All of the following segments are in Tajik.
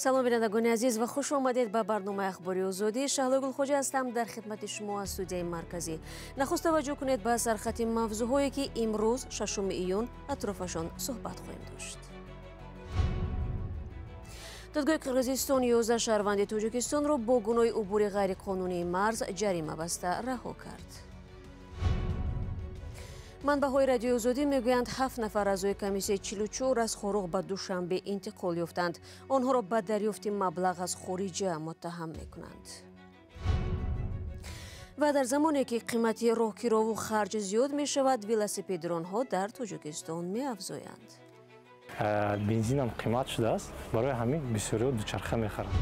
Салом бинандагони азиз ва хуш омадед ба барномаи Ахбори Озодӣ. Шаҳло Гулхоҷа ҳастам дар хидмати шумо аз студияи марказӣ. Нахуст таваҷҷӯҳ кунед ба сархати мавзӯъҳое ки имрӯз 6 июн атрофашон суҳбат хоҳем дошт. Додгоҳи Қирғизистон 11 шаҳрванди Тоҷикистонро бо гуноҳи убури ғайриқонунии марз ҷарима баста раҳо кард. Манбаъҳои Радиои Озодӣ мегӯянд 7 нафар аъзои комиссияи 44 аз Хоруғ ба Душанбе интиқол ёфтанд. Онҳоро ба дарёфти маблағ аз хориҷа муттаҳам мекунанд. Ва дар замоне ки қимати роҳкирову харҷ зиёд мешавад, велосипедронҳо дар Тоҷикистон меафзоянд. Бензинам қимат шудааст, барои ҳамин бисёриҳо дучарха мехаранд.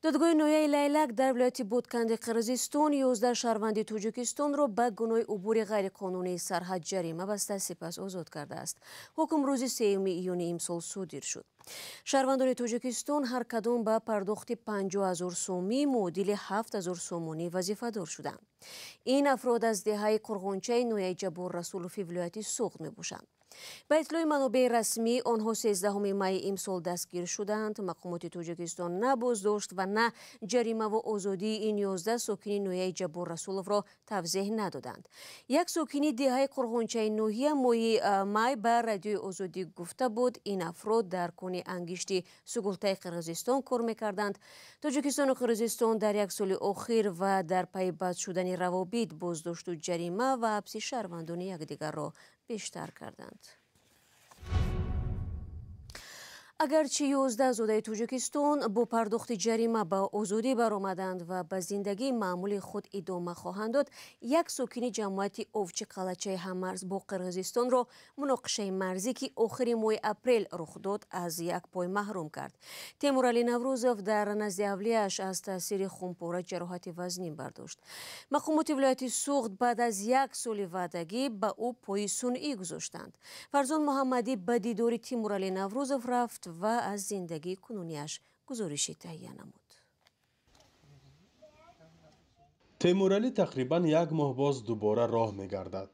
Додгоҳи ноҳияи Лайлак дар вилояти Бутканди Қирғизистон 11 шаҳрванди Тоҷикистонро ба гуноҳи убури ғайриқонунии сарҳад ҷарима баста сипас озод кардааст. Ҳукм рӯзи 3 июни имсол содир шуд. Шаҳрвандони Тоҷикистон ҳар кадом ба пардохти 50 0 сомӣ муодили 7 0 сомонӣ вазифадор шуданд. Ин афрод аз деҳаи Қурғончаи ноҳияи Ҷаббор Расулови вилояти Суғд мебошанд. Ба иттилои манобеи расмӣ онҳо 13 майи имсол дастгир шуданд. Мақомоти Тоҷикистон на боздошт ва на ҷаримаву озодии ин 11 сокини ноҳияи Ҷаббор Расуловро тавзеҳ надоданд. Як сокини деҳаи Қурғончаи ноҳия моҳи май ба Радиои Озодӣ гуфта буд, ин афрод дар кони ангишти сугултаи Қирғизистон кор мекарданд. Тоҷикистону Қирғизистон дар як соли охир ва дар пайи бад шудани равобит боздошту ҷарима ва ҳабси шаҳрвандони якдигарро бештар карданд. Агарчи 11 зодаи Тоҷикистон бо пардохти ҷарима ба озодӣ баромаданд ва ба зиндагии маъмули худ идома хоҳанд дод, як сокини ҷамоати Овчи қалачаи ҳаммарз бо Қирғизистонро муноқишаи марзӣ ки охири моҳи апрел рух дод аз як пой маҳрум кард. Темуралӣ Наврӯзов дар назди авлияш аз таъсири хунпора ҷароҳати вазнин бардошт. Мақомоти вилояти Суғд баъд аз як соли ваъдагӣ ба ӯ пои сунъӣ гузоштанд. Фарзон Муҳаммадӣ ба дидори Тимуралӣ Наврӯзов рафт ва аз зиндагии кунунияш гузоришӣ таҳия намуд. Темуралӣ тақрибан як моҳ боз дубора роҳ мегардад.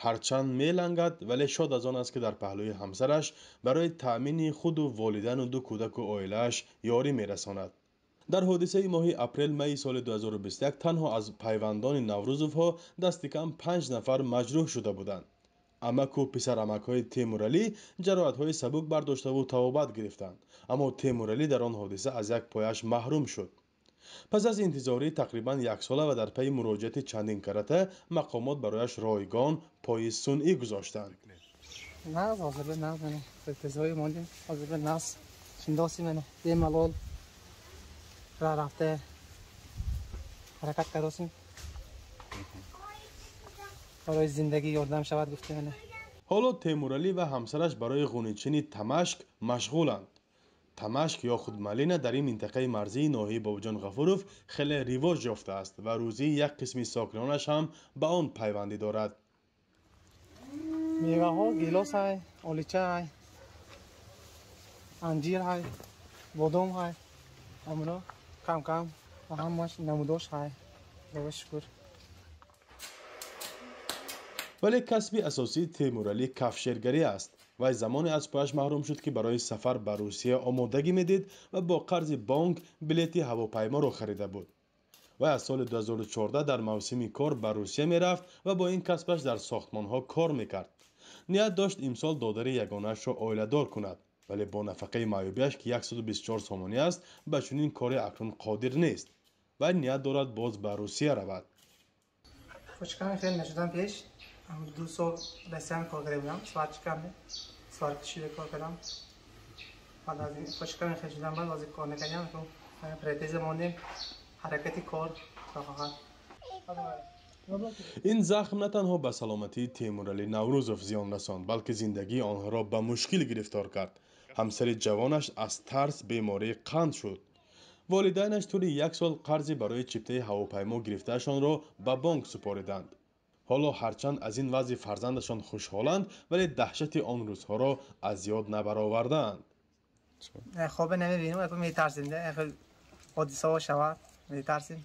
Ҳарчанд мелангад, вале шод аз он аст, ки дар паҳлӯи ҳамсараш барои таъмини худу волидану ду кӯдаку оилааш ёрӣ мерасонад. Дар ҳодисаи моҳи апрел-майи соли 2021 танҳо аз пайвандони Наврӯзовҳо дасти кам 5 нафар маҷрӯҳ шуда буданд. Амаку писарамакҳои Темуралӣ ҷароҳатҳои сабук бардоштаву табобат гирифтанд, аммо Темуралӣ дар он ҳодиса аз як пояш маҳрум шуд. Пас аз интизории тақрибан яксола ва дар пайи муроҷиати чандин карата мақомот барояш ройгон пои сунъӣ гузоштанд. Барои зиндагӣ ёрдам шавад гуфта мана. Ҳоло Темуралӣ ва ҳамсараш барои ғуничини тамашк машғуланд. Тамашк ё худ малина дар ин минтақаи марзии ноҳияи Бобоҷон Ғафуров хеле ривоҷ ёфтааст ва рӯзии як қисми сокинонаш ҳам ба он пайвандӣ дорад. Меваҳо гелос ҳай, олича ҳай, анҷир ҳай, бодом ҳай, амро кам-кам ва ҳамаш намудош ҳай. Худо шукр. Вале касби асосии Темуралӣ кафшергарӣ аст. Вай замоне аз пояш маҳрум шуд, ки барои сафар ба Русия омодагӣ медид ва бо қарзи бонк билети ҳавопайморо харида буд. Вай аз соли 2014 дар мавсими кор ба Русия мерафт ва бо ин касбаш дар сохтмонҳо кор мекард. Ният дошт имсол додари ягонаашро оиладор кунад, вале бо нафақаи маъюбиаш, ки 124 сомонӣ аст, ба чунин коре акнун қодир нест. Вай ният дорад боз ба Русия равад. Хушками хеле нашудам пеш. 2 сол Россия кор карда будам, сварчикам, сваркашида кор кардам. Баъд аз ин хушками хеле шудам, баъд аз кор накардам, протеза мондем, ҳаракати кор то фақат. Ин захм на танҳо ба саломатии Темуралӣ Наврӯзов зиён расонд, балки зиндагии онҳоро ба мушкил гирифтор кард. Ҳамсари ҷавонаш аз тарс бемории қанд шуд. Волидайнаш тӯли як сол қарзи барои чиптаи ҳавопаймо гирифтаашонро ба бонк супориданд. Ҳоло ҳарчанд аз ин вазъи фарзандашон хушҳоланд, вале даҳшати он рӯзҳоро аз ёд набаровардаанд. Хобе намебинем, метарсем, ҳодисаҳо шавад, метарсем.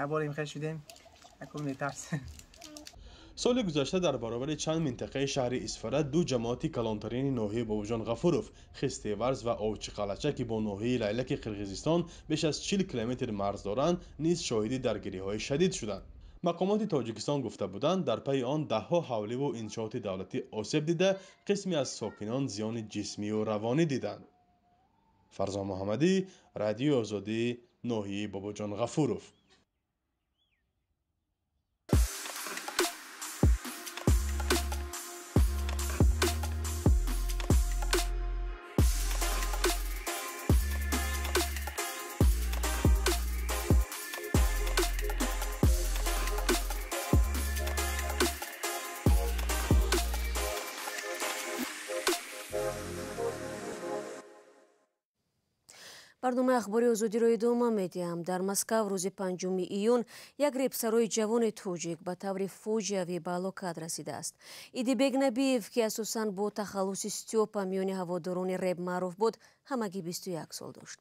Як бор имхел шудем, метарсем. Соли гузашта дар баробари чанд минтақаи шаҳри Исфара ду ҷамоати калонтарини ноҳияи Бобоҷон Ғафуров, Хистеварз ва Овчиқалача, ки бо ноҳияи Лайлаки Қирғизистон беш аз 40 километр марз доранд, низ шоҳиди даргириҳои шадид шуданд. Мақомоти Тоҷикистон гуфта буданд, дар пайи он даҳҳо ҳавливу иншооти давлатӣ осеб дида, қисме аз сокинон зиёни ҷисмию равонӣ диданд. Фарзон Муҳаммадӣ, Радиои Озодӣ, ноҳияи Бобоҷон Ғафуров. Барномаи ахбори озодиро идома медиҳам. Дар Москав рӯзи 5 июн як репсарои ҷавони тоҷик ба таври фоҷиавӣ ба ҳалокат расидааст. Идибек Набиев, ки асосан бо тахаллуси Стёпа миёни ҳаводорони реп маъруф буд, ҳамагӣ 21 сол дошт.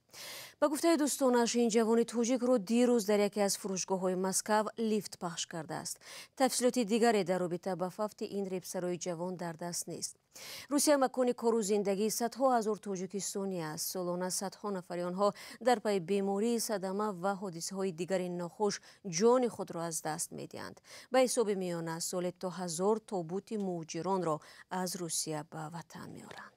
Ба гуфтаи дӯстонаш, ин ҷавони тоҷикро дирӯз дар яке аз фурӯшгоҳҳои Москав лифт пахш кардааст. Тафсилоти дигаре дар робита ба фавти ин репсарои ҷавон дар даст нест. Русия макони кору зиндагии садҳо ҳазор тоҷикистонӣ аст. Солона садҳо нафари онҳо дар пайи беморӣ, садама ва ҳодисаҳои дигари нохуш ҷони худро аз даст медиҳанд. Ба ҳисоби миёна соле то 1000 тобути муҳоҷиронро аз Русия ба ватан меоранд.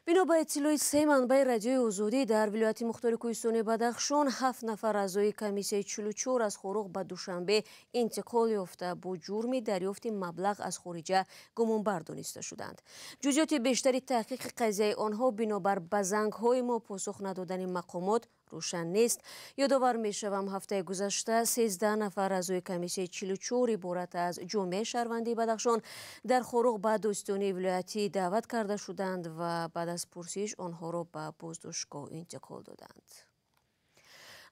Бино ба иттилои се манбаи Радиои Озодӣ, дар вилояти мухтори кӯҳистони Бадахшон 7 нафар аъзои комиссияи 44 аз Хоруғ ба Душанбе интиқол ёфта бо ҷурми дарёфти маблағ аз хориҷа гумонбар дониста шуданд. Ҷузъиёти бештари таҳқиқи қазияи онҳо бинобар ба зангҳои мо посух надодани мақомот рӯшан нест. Ёдовар мешавам, ҳафтаи гузашта 13 нафар аъзои комиссияи 44 иборат аз ҷомеаи шаҳрвандии Бадахшон дар Хоруғ ба дӯстонии вилоятӣ даъват карда шуданд ва баъд аз пурсиш онҳоро ба боздоштгоҳ интиқол доданд.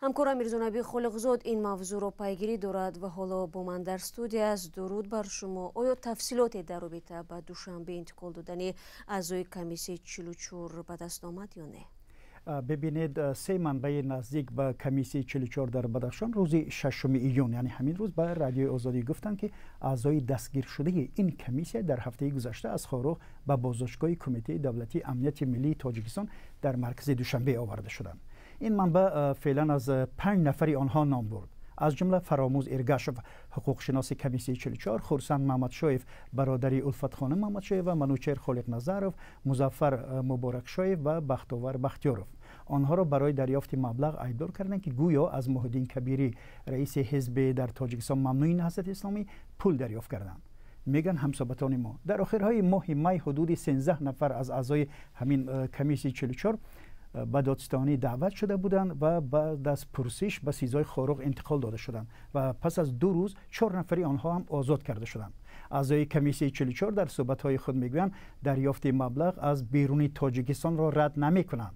Ҳамкорам Мирзонаби Холиқзод ин мавзӯъро пайгирӣ дорад ва ҳоло бо ман дар студия аст. Дуруд бар шумо. Оё тафсилоте дар робита ба Душанбе интиқол додани аъзои комиссияи 44 ба даст омад ё не? Бибинед, се манбаи наздик ба комиссияи 44 дар Бадахшон рӯзи 6 июн, яъне ҳамин рӯз, ба Радиои Озодӣ гуфтанд, ки аъзои дастгиршудаи ин комиссия дар ҳафтаи гузашта аз Хоруғ ба боздоштгоҳи Кумитаи давлатии амнияти миллии Тоҷикистон дар маркази Душанбе оварда шуданд. Ин манбаъ феълан аз 5 нафари онҳо ном бурд, аз ҷумла Фаромӯз Иргашев, ҳуқуқшиноси комиссияи 44, Хурсанд Маҳмадшоев, бародари Улфатхона Маҳмадшоева, Манучер Холиқназаров, Музаффар Муборакшоев ва Бахтовар Бахтиёров. Онҳоро барои дарёфти маблағ айбдор карданд, ки гӯё аз Муҳиддин Кабирӣ, раиси ҳизби дар Тоҷикистон мамнӯи Наҳзати Исломӣ, пул дарёфт карданд. Мегӯянд ҳамсоҳбатони мо, дар охирҳои моҳи май ҳудуди 13 нафар аз аъзои ҳамин комиссияи 44 ба додситонӣ даъват шуда буданд ва баъд аз пурсиш ба сизои Хоруғ интиқол дода шуданд ва пас аз 2 рӯз 4 нафари онҳо ҳам озод карда шуданд. Аъзои комиссияи 44 дар суҳбатҳои худ мегӯянд, дарёфти маблағ аз беруни Тоҷикистонро рад намекунанд,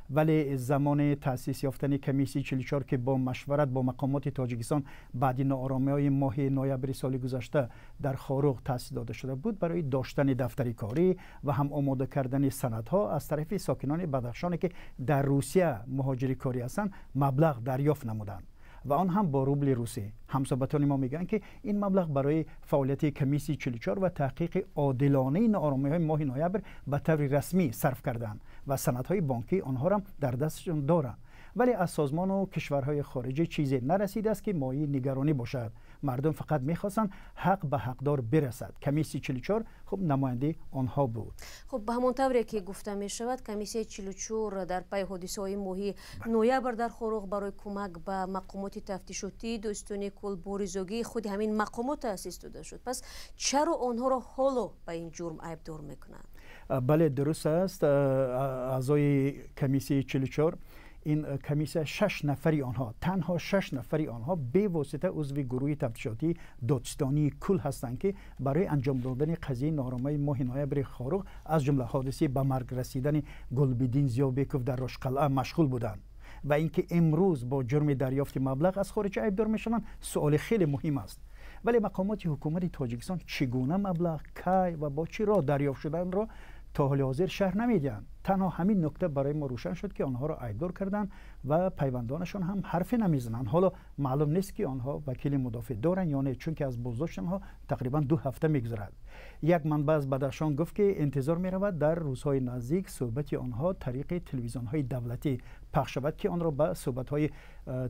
вале замони таъсис ёфтани комиссияи 44, ки бо машварат бо мақомоти Тоҷикистон баъди нооромиҳои моҳи ноябри соли гузашта дар Хоруғ таъсис дода шуда буд, барои доштани дафтари корӣ ва ҳам омода кардани санадҳо аз тарафи сокинони Бадахшоне, ки дар Русия муҳоҷири корӣ ҳастанд, маблағ дарёфт намуданд ва он ҳам бо рубли русӣ. Ҳамсоҳбатони мо мегӯянд, ки ин маблағ барои фаъолияти комиссияи 44 ва таҳқиқи одилонаи нооромиҳои моҳи ноябр ба таври расмӣ сарф карданд ва санадҳои бонкии онҳоро дар дастшон доранд. Вале аз созмону кишварҳои хориҷӣ чизе нарасидааст, ки мояи нигаронӣ бошад. Мардум фақат мехостанд ҳақ ба ҳақдор бирасад. Комиссияи 44 хуб намояндаи онҳо буд. Хуб, ба ҳамон тавре ки гуфта мешавад, комиссияи 44 дар пайи ҳодисаҳои моҳи ноябр дар Хоруғ барои кӯмак ба мақомоти тафтишотии дӯстони кул бо ризогии худи ҳамин мақомот таъсис дода шуд. Пас чаро онҳоро ҳоло ба ин ҷурм айбдор мекунанд? Бале, дуруст аст. Аъзои комиссияи 44, ин комиссия 6 нафари онҳо, танҳо 6 нафари онҳо бевосита узви гурӯҳи тафтишотии додситонии кул ҳастанд, ки барои анҷом додани қазияи норомаи моҳи ноябри Хоруғ, аз ҷумла ҳодисаи ба марг расидани Гулбиддин Зиёбеков дар Рошқалъа машғул буданд. Ва инки имрӯз бо ҷурми дарёфти маблағ аз хориҷа айбдор мешаванд, суоли хеле муҳим аст. Вале мақомоти ҳукумати Тоҷикистон чӣ гуна маблағ, кай ва бо чӣ роҳ дарёфт шуданро то ҳоли ҳозир шарҳ намедиҳанд. Танҳо ҳамин нукта барои мо рӯшан шуд, ки онҳоро айбдор карданд ва пайвандонашон ҳам ҳарфе намезананд. Ҳоло маълум нест, ки онҳо вакили мудофеъ доранд ё не, чунки аз боздошти онҳо тақрибан 2 ҳафта мегузарад. Як манбаъ аз Бадахшон гуфт, ки интизор меравад дар рӯзҳои наздик суҳбати онҳо тариқи телевизионҳои давлатӣ пахш шавад, ки онро ба суҳбатҳои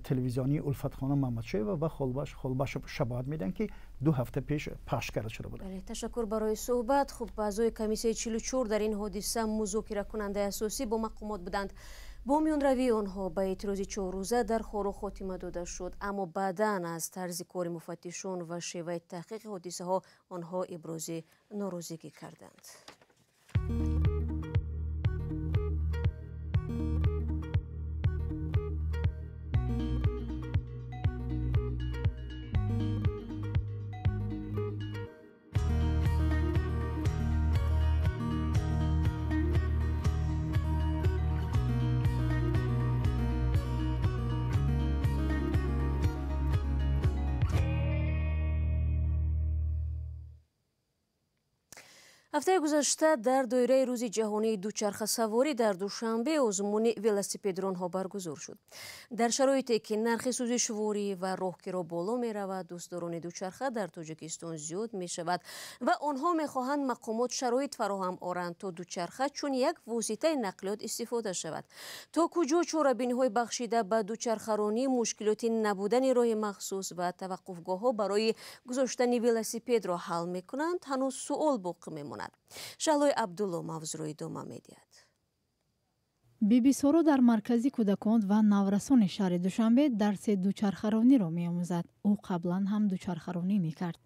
телевизионии Улфатхонум Мамадшоева ва Холбашов шабоҳат медиҳанд, ки 2 ҳафта пеш пахш карда шуда буданд. Ташаккур барои суҳбат. Хуб, аъзои комиссияи 44 дар ин ҳодиса музокиракунандаи асосӣ бо мақомот буданд. Бо миёнравии онҳо ба эътирози 4 рӯза дар Хоруғ хотима дода шуд, аммо баъдан аз тарзи кори муфаттишон ва шеваи таҳқиқи ҳодисаҳо онҳо ибрози норозигӣ карданд. Ҳафтаи гузашта дар доираи рӯзи ҷаҳонии дучархасаворӣ дар Душанбе озмуни велосипедронҳо баргузор шуд. Дар шароите ки нархи сӯзишворӣ ва роҳкиро боло меравад, дӯстдорони дучарха дар Тоҷикистон зиёд мешавад ва онҳо мехоҳанд мақомот шароит фароҳам оранд, то дучарха чун як воситаи нақлиёт истифода шавад. То куҷо чорабиниҳои бахшида ба дучархаронӣ мушкилоти набудани роҳи махсус ва таваққуфгоҳҳо барои гузоштани велосипедро ҳал мекунанд, ҳанӯз суол боқӣ мемонад. Шаҳлои Абдулло мавзӯъро идома медиҳад. Бибисоро дар маркази кӯдакон ва наврасони шаҳри Душанбе дарси дучархарониро меомӯзад. Ӯ қаблан ҳам дучархаронӣ мекард,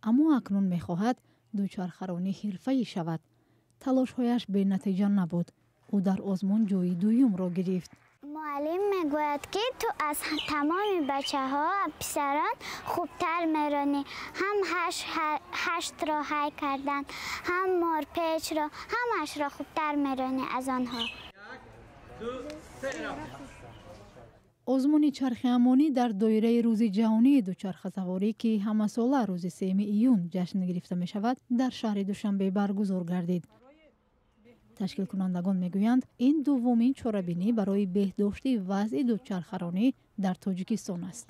аммо акнун мехоҳад дучархаронӣ ҳирфаӣ шавад. Талошҳояш бенатиҷа набуд. Ӯ дар озмун ҷои дуюмро гирифт. Муаллим мегӯяд, ки ту аз тамоми бачаҳо, писарон хубтар меронӣ. Ҳам ҳаштро ҳай кардан, ҳам морпечро, ҳамаашро хубтар меронӣ аз онҳо. Озмуни чархиамонӣ дар доираи рӯзи ҷаҳонии дучархасаворӣ, ки ҳамасола рӯзи 3 июн ҷашн гирифта мешавад, дар шаҳри Душанбе баргузор гардид. Ташкилкунандагон мегӯянд, ин дуввумин чорабинӣ барои беҳдошти вазъи дучархаронӣ дар Тоҷикистон аст.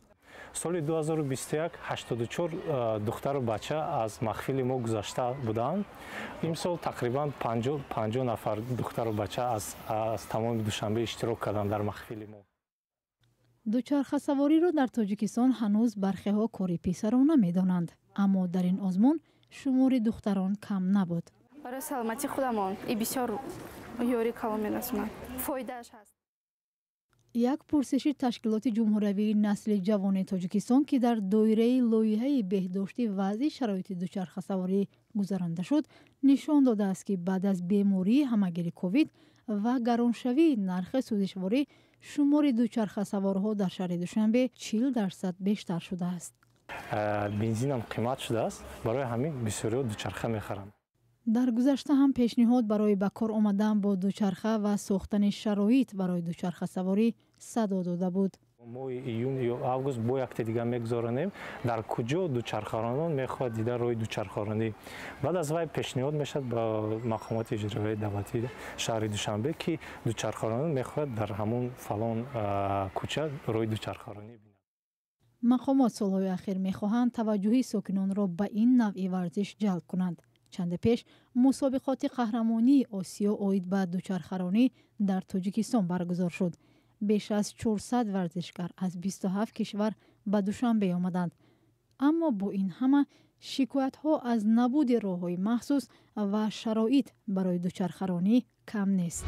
Соли 2021 84 духтару бача аз маҳфили мо гузашта буданд. Имсол тақрибан 50 нафар духтару бача аз тамоми Душанбе иштирок карданд дар маҳфили мо. Дучархасавориро дар Тоҷикистон ҳанӯз бархеҳо кори писарона медонанд, аммо дар ин озмун шумори духтарон кам набуд. Барои саломатии худамон и бисёр ёрӣ калон мерасонад, фоидааш ҳаст. Як пурсиши ташкилоти ҷумҳуриявии насли ҷавони Тоҷикистон, ки дар доираи лоиҳаи беҳдошти вазъи шароити дучархасаворӣ гузаронда шуд, нишон додааст, ки баъд аз бемории ҳамагири ковид ва гароншавии нархи сӯзишворӣ шумори дучархасаворҳо дар шаҳри Душанбе 40% бештар шудааст. Бензинам қимат шудааст, барои ҳамин бисёриҳо дучарха мехаранд. Дар гузашта ҳам пешниҳод барои ба кор омадан бо дучарха ва сохтани шароит барои дучархасаворӣ садо дода буд. Моҳи июн ё август бо якте дигар мегузаронем, дар куҷо дучархаронон мехоҳад дида роҳи дучархаронӣ. Баъд аз вай пешниҳод мешавад ба мақомоти иҷроияи давлатии шаҳри Душанбе, ки дучархаронон мехоҳад дар ҳамон фалон кӯча роҳи дучархаронӣ бинад. Мақомот солҳои ахир мехоҳанд таваҷҷӯҳи сокинонро ба ин навъи варзиш ҷалб кунанд. Чанде пеш мусобиқоти қаҳрамонии Осиё оид ба дучархаронӣ дар Тоҷикистон баргузор шуд. Беш аз 400 варзишгар аз 27 кишвар ба Душанбе омаданд, аммо бо ин ҳама шикоятҳо аз набуди роҳҳои махсус ва шароит барои дучархаронӣ кам нест.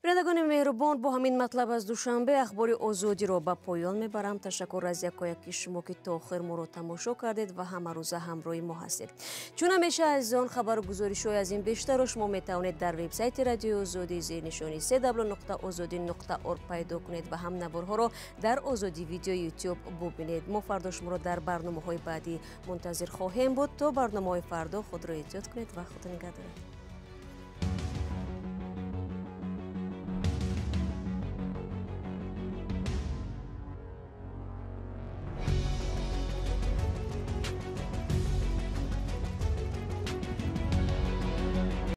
Бинандагони меҳрубон, бо ҳамин матлаб аз Душанбе Ахбори Озодиро ба поён мебарам. Ташаккур аз якояки шумо, ки то охир моро тамошо кардед ва ҳамарӯза ҳамроҳи мо ҳастед. Чун ҳамеша, азизон, хабару гузоришҳои аз ин бештарро шумо метавонед дар вебсайти Радиои Озодӣ зери нишони cw.ozodi.org пайдо кунед ва ҳам наворҳоро дар Озодӣ Видео Ютуб бубинед. Мо фардо шуморо дар барномаҳои баъдӣ мунтазир хоҳем буд. То барномаҳои фардо худро эҳтиёт кунед ва худо нигаҳдоред.